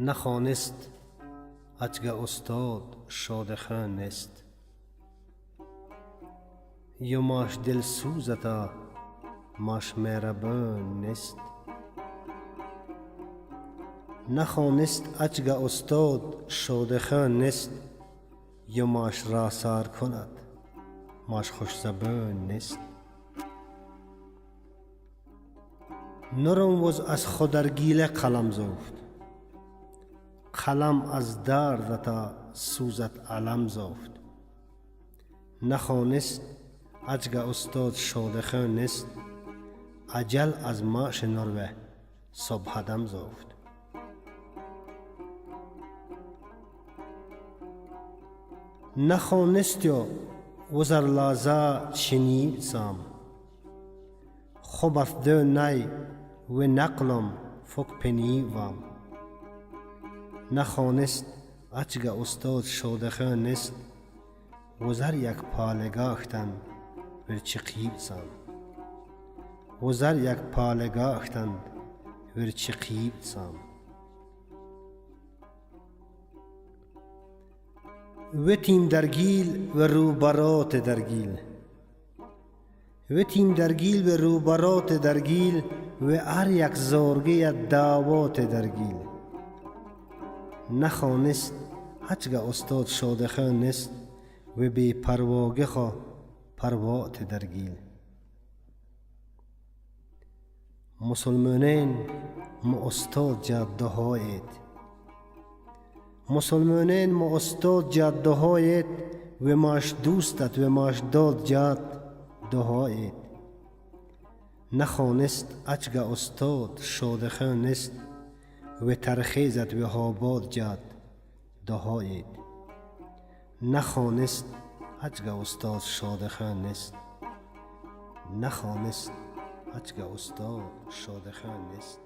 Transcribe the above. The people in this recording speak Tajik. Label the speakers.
Speaker 1: Нахонист ачга устод шодихӯ нест. Ё маш дилсӯзата, маш меҳрабон нест. Нахонист ачга устод шодихӯ нест. Ё маш раҳсар кунад, маш хушзабон нест. Нурум вуз аз хударгила қалам зофт. Қалам аз дардата сӯзат алам зофт. Нахонист ачга устод шодихӯ нест. Аҷал аз маши нурве субҳадам зофт. Нахонистё вузарлаза чинивсам. Хубаф дӯ най ве нақлом фук пенивам. Нахонист ачга устод шодихӯ нест. Вузар як палегахтан вирчиқивсам. Вузар як палегахтан вирчиқивсам. Ветим даргил ва рӯбарот даргил. Ветим даргил ва рӯбарот даргил ва ҳар як зоргия даъвот даргил. Нахонист ҳачга устод шодихӯ нест ва бепарвогихо парвот даргил. Мусулмонен мо устод ҷаддаҳоед. Мусулмонен мо устод ҷаддаҳоед ва маш дӯстат ва маш дод ҷад дуҳоед. Нахонист ачга устод шодихӯ нест ва тархезат ва ҳобод ҷад дуҳоед. Нахонист ачга устод шодихӯ нест. Нахонист ачга устод шодихӯ нест.